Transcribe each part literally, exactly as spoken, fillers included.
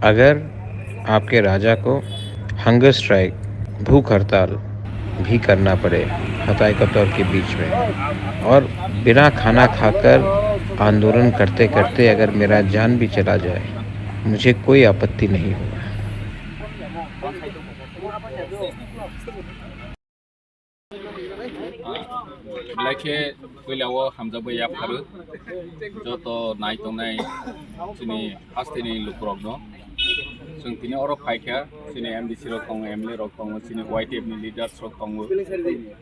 अगर आपके राजा को हंगर स्ट्राइक, भूख हड़ताल भी करना पड़े हताई कतौर के बीच में, और बिना खाना खाकर आंदोलन करते करते अगर मेरा जान भी चला जाए, मुझे कोई आपत्ति नहीं होगा। Belai khe puila o hamjakbai yapharwi joto nai tongnai chini hasteni lukurokno. Chwng tini oro phaikha, chini M D C rok tongo, M L A rok tongo, chini Y T F ni leaders rok tongo.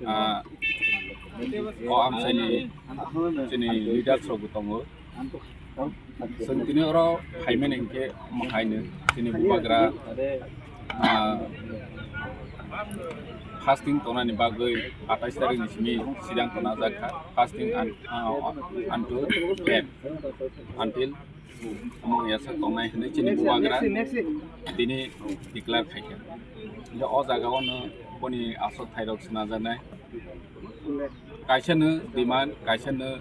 Ah, o amchaini chini leaders rokbo tongo. Chwng tini oro phaimani hinkhe omo haino chini bubagra, ah, fasting tongnani bagwi atais tarikni simi siddhanto najak kha, fasting un-, ah, unto death, until omo yasa tongnai hinwi chini bubagra tini declare khaikha. Hingkhe o jaga ono boni aswk thairok swnajaknai. Kaisa no demand, kaisa no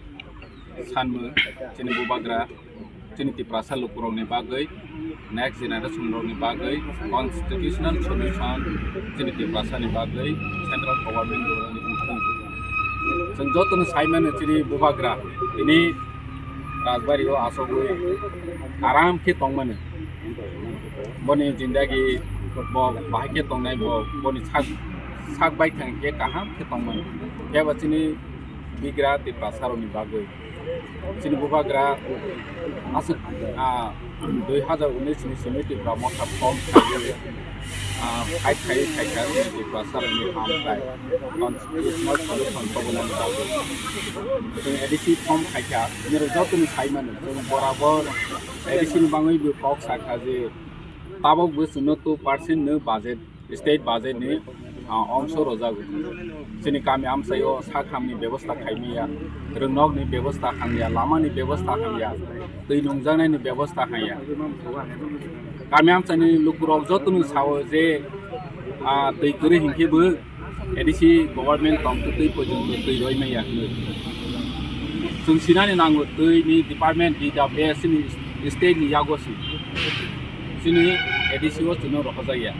sanmung, chini bubagra, chini Tiprasa lukurokni bagwi, next generation rokni bagwi, constitutional solution, chini Tiprasani bagwi, central government rokni wngthung. Chwng jotono sai mano chini bubagra, tini Rajbari o asogwi aram khe tongmani. Boni jindagi bo bahai khe tongnai, bo boni sak, sak bai thang khe kaham khe tongmani. Khe bo chini bigra Tiprasa rokni bagwi. Chini bubagra aswk, ah, dui hazar unis ni simi Tipra Motha form khaio. Ah, fight khai, khai, khai, Tiprasa rokni hamkrai constitutional solution tobonani bagwi. Chwng A D C form khaikha, nirok jotoni sai mano, chwng borabor A D C ni bangwi bo kok sakha je tabok bo chwngno two percent no budget, state budget ni, ah, ongso rwjago. Chini kami amchaio sak hamni bebosta khaimaya, rwngnokni bebosta hamya, lamani bebosta hamya, twi nungjaknaini bebosta hamya. Kami amchaini lukurok jotono sao je, ah, twi kwrwi hinkhe bo A D C government tongtwtwi poito twi roi maya hinwi. Chwng sinani nango twi ni department D W S ni state ni yago si. Chini A D C o chwngno rohorjakya.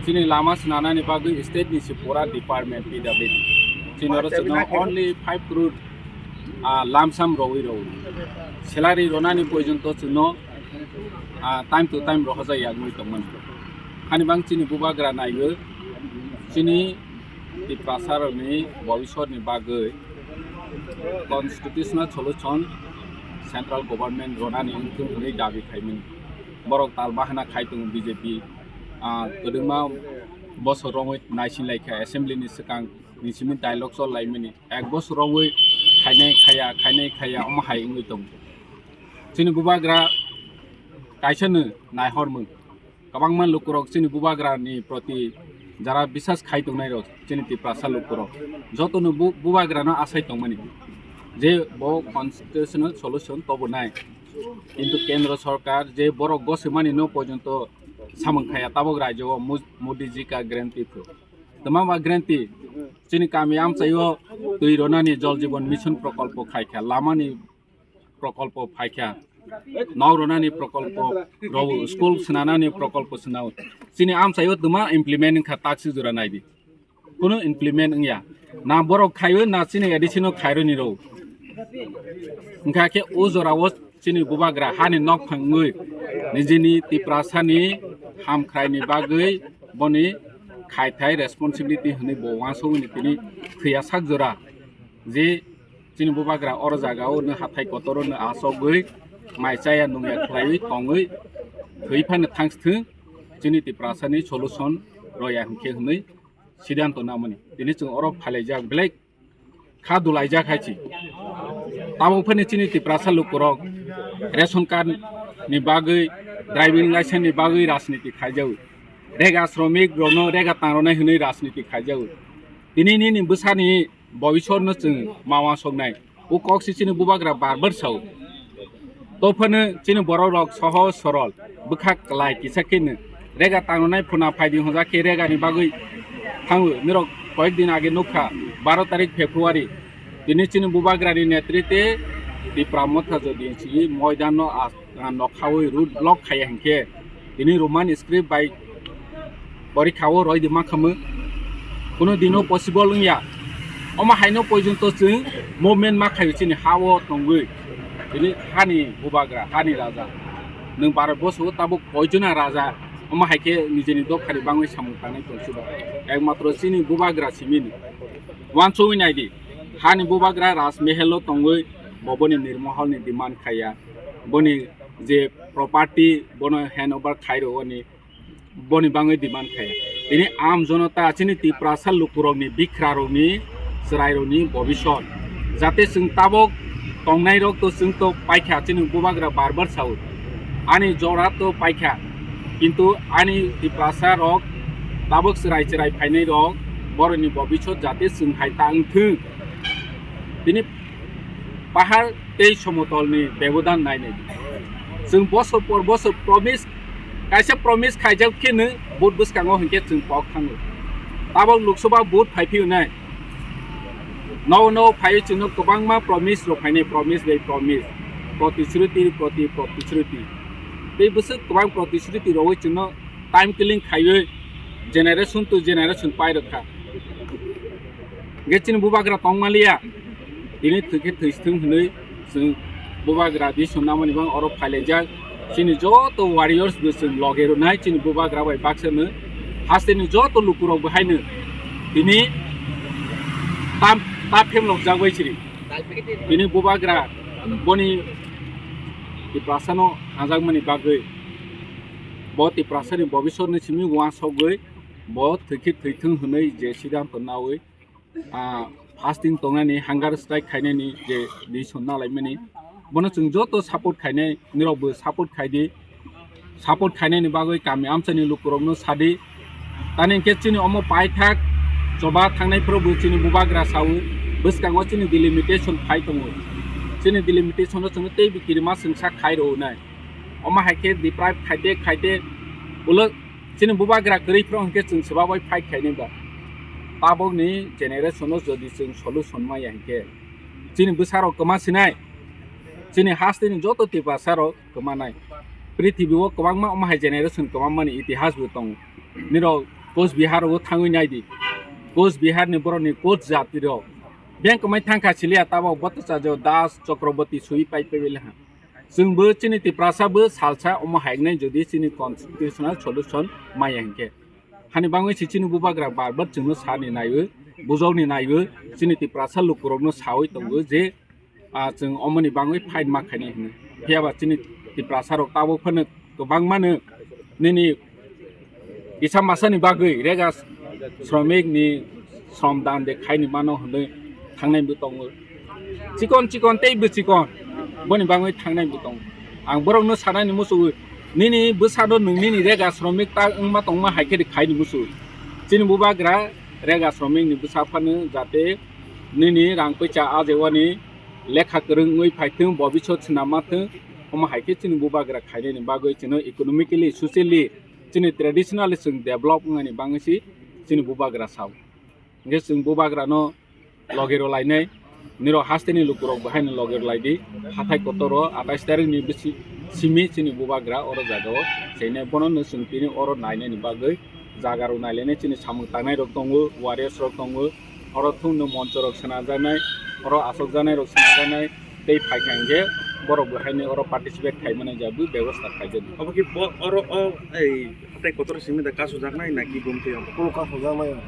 Chini lama swnanani bagwi state ni si pura department P W D. Chini oro chwngno only five crore, ah, lamsam rowi rowi. Salary ronani pojonto chwngno, ah, time to time rohorjakya wngwi tongmani. Hani bang chini bubagra naiwi chini Tiprasa rokni bobiswrni bagwi constitutional solution central government ronani wngthung hwnwi dabi khaimani. Borok tal bahana khai tongo B J P, ah, kwdwngma bosor romwi naisinlaikha assembly ni swkang ni simi dialogue chol laimani. Ek bosor romwi khainai khaya, khainai khaya omo hai wngwi tongo. Chini bubagra kaisa no naihormung. Kwbangma lukurok chini bubagrani proti jara bisas khai tongnairok chini Tiprasa lukurok jotono bu-, bubagrano asai tongmani je bo constitutional solution tobonai. Kintu Kendra Sorkar je borok goswmani no porjonto samung khaya, tabok rajyo o Mo-, Modi ji ka guarantee phu. Tama ba guarantee chini kami amchaio twi ronani Jal Jeevan Mission prokolpo khaikha, lamani prokolpo phaikha, nok ronani prokolpo rogo, school swnanani prokolpo swnao. Chini amchaio tuma implement wngkha taksi jora naidi. Kunu implement wngya. Na borok khaiwi na chini A D C no khaironi ro. Wngkha khe o jorao chini bubagra hani nok phangwi nijini Tiprasani hamkhraini bagwi boni khaithai responsibility hwnwi bo uansugwi tini thwiya sak jora. Je chini bubagra oro jagao no hathai kotoro no asogwi mai chaya nungya khlaiwi tongwi thwi phano thangsthwng chini Tiprasani solution roya hinkhe hwnwi siddhanto namani. Tini chwng oro phailaijak belai kha dulaijak hai chi. Tabuk phani chini Tiprasa lukurok ration card ni bagwi, driving license ni bagwi rajniti khaijago. Rega sromik rokno rega tangrwnai hwnwi rajniti khaijago. Tini nini bwsani bobisor no chwng mawa soknai. O kok si chini bubagra bar bar sao. To phano chini borok rok sohoj sorol, bwkha klai kisa khe no. Rega tangnai phuna phaidi honjak khe rega ni bagwi thango. Nirok koyek din age nukha, baro tarik February. Tini chini bubagra ni netrite Tipra Motha jodi si moidano a, a nokhawi road block khaya hinkhe tini Roman script bai porikha o roi di ma khamu. Kuno dino possible wngya. Omo haino porjonto chwng movement ma khayo chini ha o tongwi. Tini hani bubagra, hani raja. Nwng Bharat boso tabuk poijona raja. Omo hai khe nijeni dophani bangwi samung tangnai tongsiba. Ekmatro chini bubagra simini. Wansugwi naidi. Hani bubagra Raj Mahal o tongwi bo boni nirmohol ni demand khaya. Boni je property bono hand over khairo oni boni bangwi demand khaya. Tini am jonota chini Tiprasa lukurokni, bikrarokni, chwrairokni bobisot. Jate chwng tabok tongnairok to chwng to paikha, chini bubagra bar bar sao. Ani jora to paikha. Kintu ani Tiprasa rok tabok chwrai chwrai phainairok borokni bobisot jate chwng hai ta wngthwng. Tini pahar tei somotolni bebodan nainai. Chwng bosor por bosor promise, kaisa promise khaijak kheno vote bwskango hinkhe chwng pok thango. Tabok Lok Sabha vote phai phiyonai. Nogo nogo phaiwi chwngno kwbangma promise rok phainai, promise bai promise, protishruti proti protishruti. Tei bwswk kwbang protishruti rogwi chwngno time killing khaiwi generation to generation pai rwkha. Hingke chini bubagra tongmaliya, tini thwikhe thwisithwng hinwi chwng bubagra di swnamani bang oro phailaijak. Chini joto warriors bo chwng loge rwnai chini bubagra bai baksa no hasteni joto lukurok bo haino tini ta, ta phemlokjak bai chiri. Tini bubagra boni Tiprasano hanjakmani bagwi bo Tiprasani bobisotni simi uansogwi bo thwikhe thwithwng hwnwi je siddhanto nawi, ah, fasting tongnani, hunger strike khainani je decision nalaimani, bono chwng joto support khainai, nirokbo support khaidi, support khainani bagwi kami amchaini lukurokno sadi. Tani hwnkhe chini omo paithak choba thangnai phuru bo chini bubagra sawi, bwskango chini delimitation phai tongo, chini delimitation no chwngno teibo kirima chwngsa khai rwnai. Omo hai khe deprive khaite khaite ulo chini bubagra kwrwi phuru hwnkhe chwng swbabai fight khainai ba. Tabokni generation o jodi chwng solution maya hinkhe chini bwsarok kwma sinai, chini hasteni joto Tiprasarok kwmanai. Prithibi o kwbangma omo hai generation kwmamani itihas bo tongo. Nirok Coach Bihar o thangwi naidi. Coach Bihar ni borok ni coach jati rok beng kwmai thangkha siliya tabok Bhattacharya Das Chakraborty sui pai pai bele ha. Chwngbo chini Tiprasa bo salsa omo hai wngnai jodi chini constitutional solution maya hinkhe. Hani bangwi se chini bubagra bar bar chwngno sani naiwi, bujokni naiwi, chini Tiprasa lukurokno sawi tongo je, ah, chwng omoni bangwi fight ma khainai hwnwi. Phiyaba chini Tiprasa rok tabuk phano kwbangmano nini kisa masani bagwi rega sromik ni srom dan de khaini mano hwnwi thangnai bo tongo. Chikon chikon tei bwchikon boni bangwi thangnai bo tongo. Ang borokno sanani muchungo, nini bwsano nwng nini rega sromik ta wngma tongma hai khe khaini muchungo. Chini bubagra rega sromik ni bwsa phano jate nini rang poicha ajewani lekha kwrwng wngwi phaithwng, bobisot swnamma thwng, omo hai khe chini bubagra khainani bagwi chwngno economically, socially, chini traditionally chwng develop wngnani bangwi se chini bubagra sao. Hwnkhe chwng bubagrano loge rw lainai, nirok hasteni lukurok bo haino loge rw laidi, hathai kotoro atais tarikni bisi simi chini bubagra oro jagao chainai, bono no chwng tini oro nainani bagwi jaga rok nailainai, chini samung tangnai rok tongo, warriors rok tongo, oro thungno moncho rok swnajaknai, oro asokjaknai rok swnajaknai, tei phaikha hwnkhe borok bo haino oro participate khaimani jagwi bebosta khaijani. Obo khe bo-, oro o, ei, hatai kotor simi da kasu jaknai na ki bumtwi obo? Kunu kasu jaknai obo.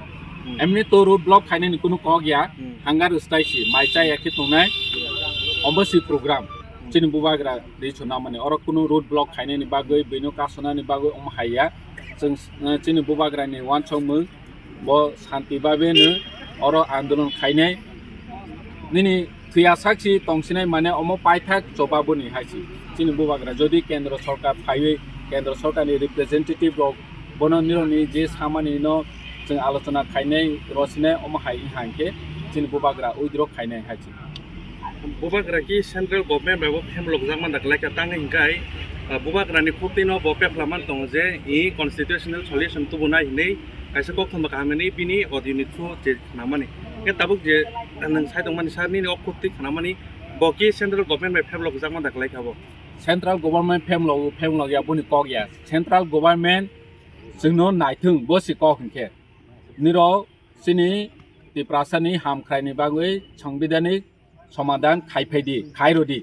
Hmm. Emni to road block khainani kunu kok ya, hmm, hangar stai si, mai cha ya khe tongnai, obo si program. Hmm. Chini bubagra ri chuna mani, oro kunu road block khainani bagwi, bino kasunani bagwi omo hai ya. Chwng, eh, chini bubagrani uansukmung bo santi babeno oro andolon khainai. Nini thwiya sakchi tongsinai mane omo paithak chobaboni hai si. Chini bubagra jodi kendro sorkar phaiwi kendro sorkarni representative rok bono nirokni je samani no chwng alochona khainai rosinai omo hai wngkha hinkhe chini bubagra withdraw khainai hai si. Bubagra ki central government bai bo phemlokjak man da kwlai kha tangwi hinkhe, ah, bubagrani khuktwi no bo pepla man tongo je i constitutional solution tubunai hinwi kaisa kokthambo kaham hinwi bini audio ni through je khnamani. Khe tabuk je nwng sai tongmani sir nini o khuktwi khnamani Bo ki central government bai phem lok jakma da klai kha bo? Central government phem lok, phem lok ya boni kok ya. Central government chwngno naithung bo si kok hinkhe. Nirok chini Tiprasani hamkhraini bagwi sangbidhanik somadhan khai phai di, khai rw di.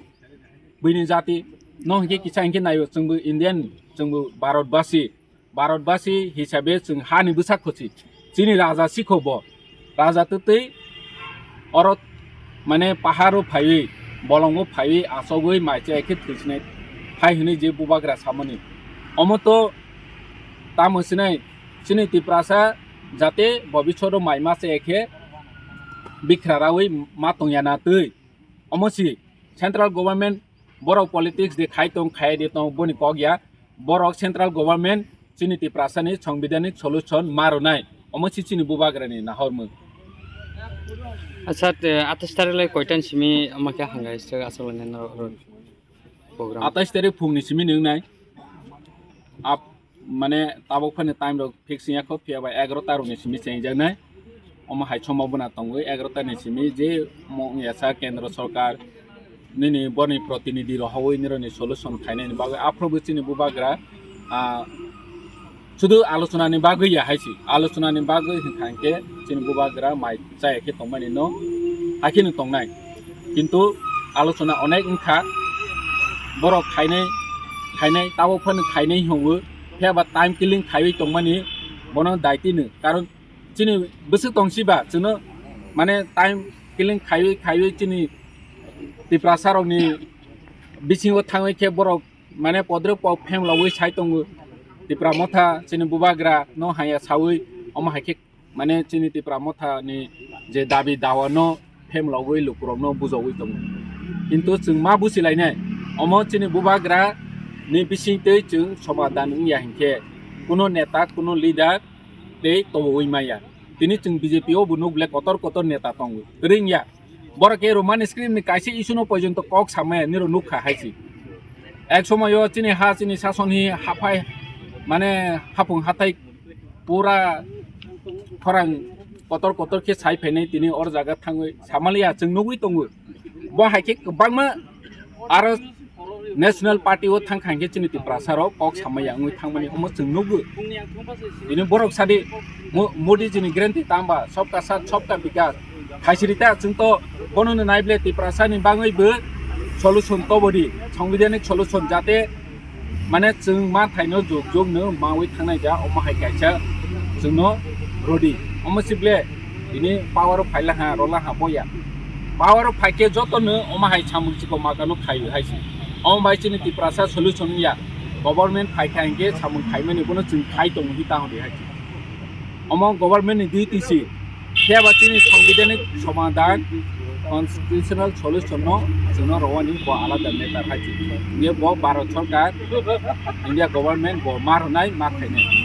Buini jati no hinkhe kisa hinkhe naio, chwngbo Indian, chwngbo Bharatbasi, Bharatbasi hisabe chwng hani bwsa khochi. Chini raja sikho bo. Raja twtwi oro mane paharo phaiwi, bolongo phaiwi, achogwi mai chaya khe thwisinai phai hwnwi je bubagra samani. Omo to tamo sinai chini Tiprasa jate bobiswt o mai ma chaya khe bikra rawi ma tongya na twi. Omo si central government borok politics de khai tong, khai de tong, boni kok ya. Borok central government chini Tiprasani sangbidhanik solution ma rwnai. Omo si chini bubagrani nahormung. Acha, te, atais tarik lai koitan simi ama khe hanggai se aswk lai nai program? Atais tarik phungni simi nung nai. Ap, mane tabuk phani time rok fix ya kho, phiya ba egaroh ta rokni simi chengjaknai. Omo hai sombhabona tongwi egaroh ta ni simi je mo wngya sa kendro sorkar nini boni protinidhi rohorwi nirokni solution khainani bagwi aphuru bo chini bubagra, ah, sudu alochonani bagwi ya hai si. Alochonani bagwi hwnkha hinkhe chini bubagra mai chaya khe tongmani no, hai kheno tongnai. Kintu alochona onek wngkha, borok khainai, khainai, tabuk phano khainai hwnwi, phiya ba time killing khaiwi tongmani bono daitino. Karon chini bwswk tong si ba, chwngno mane time killing khaiwi, khaiwi chini Tiprasa rokni bisingo thangwi khe borok mane podrok pok phem logwi sai tongo. Tipra Motha chini bubagra no haya sawi omo hai khe mane chini Tipra Motha ni je dabi dawa no phem logwi lukurok no bujogwi tongo. Kintu chwng ma busi lainai, omo chini bubagra ni bising twi chwng somadhan wngya hinkhe kuno neta, kuno leader tei tobowi maya. Tini chwng B J P o bo nuk le kotor kotor neta tongo. Ring ya. Borok ke Roman script ni kaisa issue no porjonto kok samaya niro nukha hai si. Ek somoyo chini ha, chini sason hi haphai, mane hapung hathai pura khorang kotor kotor khe sai phainai tini or jaga thangwi samaliya chwng nugwi tongo. Bo hai khe kwbangma aro National Party o thang kha hinkhe chini Tiprasa rok kok samaya wngwi thangmani omo chwng nukgo. Tini borok sadi Mo-, Modi jini guarantee tamba, sabka saath, sabka vikas. Khaisiri ta chwng to bono no naible Tiprasa ni bagwi bo solution tobodi, sangbidhanik solution jate mane chwng ma thaino jog jog no mawi thangnai ja, omo hai kaisa chwngno rodi. Omo sible tini power o phaila ha, rola ha boya. Power o phaikhe joto no omo hai samung chiko magano khaio hai se. Omo bai chini Tiprasa solution ya. Government phaikha hinkhe samung khaimani bono chwng khai tongo hi tamo de hai se. Omo government ni duty si. Phiya ba chini sangbidhanik somadhan, constitutional solution no chwngno rwani bo alada matter hai se. Ye bo Bharat Sarkar, India government bo ma rwnai, ma khainai.